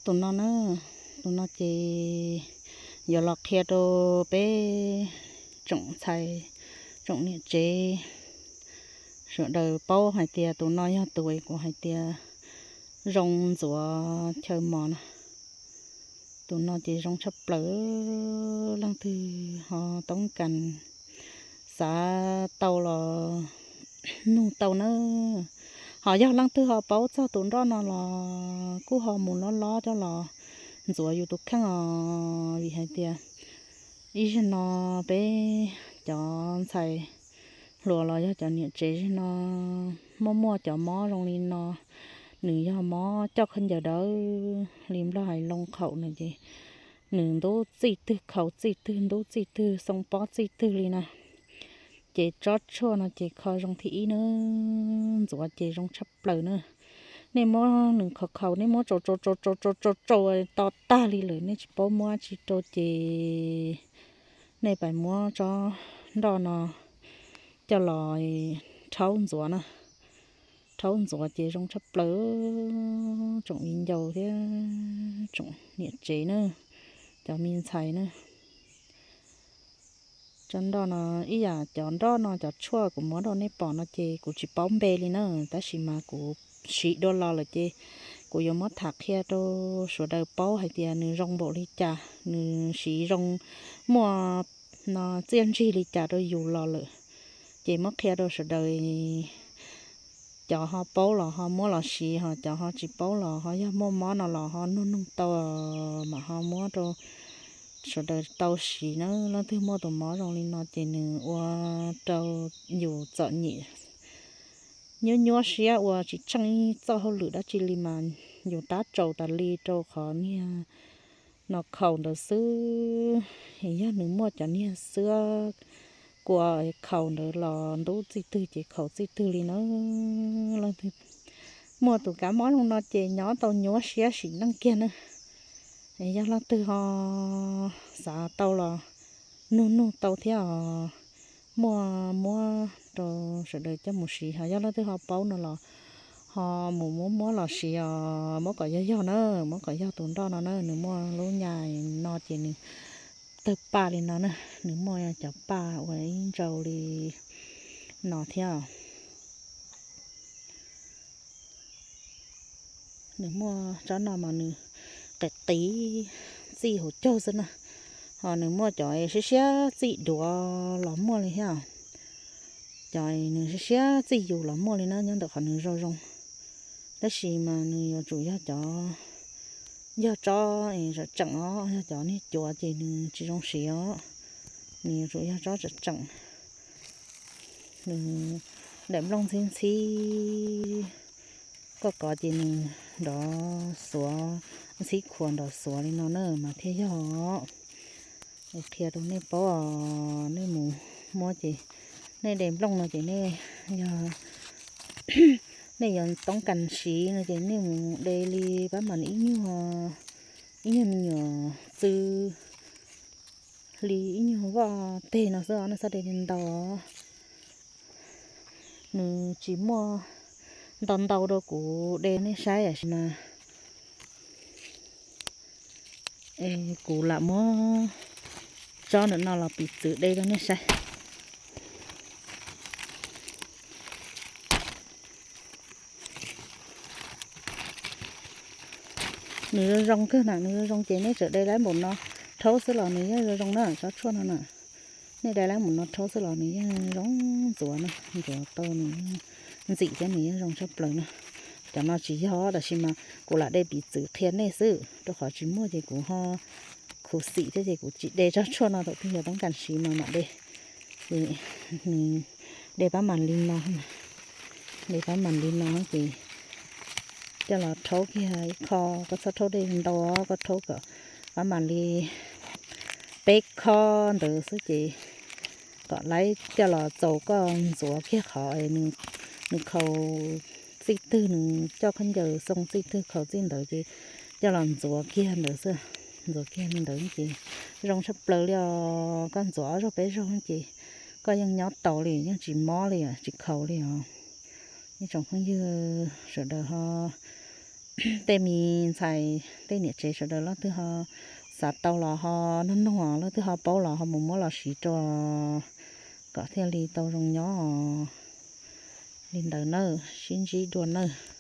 tus no na, tus no ces yuav los qhia rau peb tsoom ntxhais, tsoom niam tsev sawv daws paub hais tias tus no yog tus kuv hais tias zoo ntxuav chaw mos na. Tus no ces zoo tshaj plaws, leej twg ho toob kas xav tau los nug tau na. Ho yog leej twg ho paub txog tus nroj no los kuj ho mus lob lob coj los ntxuav yus tus kheej os, vim hais tias ib zaug no peb cov ntxhais hluas los yog cov niam tsev zaug no muaj muaj cov mob zoo li no, nws yog mob coj khaub ncaws dawb li nplog hais loo qhaum no ces nws ntub txij twg khaus txij twg ntub txij twg xoo pob txij twg li na. Ces tsob tshuaj no ces kho zoo thib ib na, ntxuav ces zoo tshaj plaws na. Nej muab nws khaus khaus, nej muab tsau tsau tsau tsau tsau tsau to tag li lawm, nej tsis paub muab tsi rau ces nej pais muab tsob nroj no coj los rhaub ntxuav na. Rhaub ntxuav ces zoo tshaj plaws, tsoom viv ncaus thiab tsoom niam tsev na, cov me ntxhais na. Tsob nroj no, ib yam cov nroj no cov tshuaj kuv muab rau nej pom no ces kuv tsis paub npe li na, tab sis mas kuv siv dua los lawm ces kuv yuav muab tham qhia rau sawv daws paub hais tias nws zoo npaum li cas, nws siv zoo muaj no txiaj ntsig li cas rau yus los lawm. Ces muab qhia rau sawv daws, cov ho paub los ho muab los siv, ho cov ho tsis paub los ho yog muaj mob no los ho nug nug tau, mam ho muab rau sawv daws tau siv na. Leej twg muaj tus mob zoo li no ces nws ua rau yus txom nyem, nyuaj nyuaj siab ua tsis tsheej ib txoj hauj lwm dab tsi li mas yus tab tsaus tas li rau qhov niag no khaus ntawd xwb. Yog nws muaj cov niag xwab kua khaus ntawd los ntub txij twg ces khaus txij twg li na. Leej twg muaj tus kab mob zoo no ces nyob tau nyuaj siab sim neej kiag na. Yog leej twg ho xav tau los nug nug tau thiab os, muaj muab rau sawv daws coj mus siv. Ho yog leej twg ho paub no los ho mus muab muab los siv os, muab kom yog yog na, muab kom yog tus nroj no na. Nws muaj lub nyam no ces nws tawg paj li no na, nws muaj cov paj ua ib ntsau li no thiab. Nws muaj tsob no mas nws qis qis txij hauv caug xwb na, ho nws muaj cov siab siab txij duav los muaj li thiab. Cov nws siab siab txij yus los muaj li na, nyob ntawm qhov nws zoo zoo. Tab sis mas nws yuav tsum yog cov, yog tsob tseem tseem os, yog cov niag cuav ces nws tsis zoo siv os. Nws yuav tsum yog tsob tseem tseem, nws daim nplooj ntxhib ntxhib, koj kov ces nws nrov xuav, ntxhib khuav nrov xuav li no na mas thiaj yog. Qhia rau nej paub os, nej mus muab ces nej de nplooj no ces nej yog, nej yuav toob kas siv no ces nej mus de li pab mam ib nyuag, ib nyuag me nyuam txwb li ib nyuag voj teg no xwb os, nej txhob de ntau. Nws tsis muaj ntau ntau rau kuv de nej saib, tab sis mas kuv lam muab tsob ntawm no los piv txwv de rau nej saib. Nws zoo zoo kawg na, nws zoo zoo ces nej txawm de lab npaum no rhaub xwb los nws yeej zoo zoo na, tsob tshuaj no na. Nej de lab npaum no rhaub xwb los nws yeej zoo ntxuav na, ntxuav tau nws ntxim thiab nws yeej zoo tshaj plaws na. Cov no tsis yog, tab sis mas kuv lam de piv txwv qhia nej xwb, rau qhov tsis muaj ces kuv ho khuv xim thiab ces kuv tsis de tsob tshuaj no, thaum twg yog toob kas siv mas mam de. Ces nws de pab mam li no, de pab mam li no ces coj los rhaub kiag ib qho, koj txhob rhaub dej ntau, koj rhaub kom pab mam li peb khob ntawd xwb ces kom laib coj los txaus koj ntxuav kiag qhov nws khaus txij twg, nws coj khaub ncaws xoo txij twg khaus txij ntawd ces coj los ntxuav kiag ntawd xwb. Ntxuav kiag li ntawd ces zoo tshaj plaws li os. Koj ntxuav ob zaug peb zaug ces koj yeej nyob taus li, yeej tsis mob li, tsis khaus li os. Ib tsoom phooj ywg sawv daws ho tej me ntxhais tej niam tsev sawv daws leej twg ho xav tau los ho nug nug, leej twg ho paub los ho mus muab los siv rau kom thiaj li tau zoo nyob li ntawd nawb, sib ntsib dua nawb.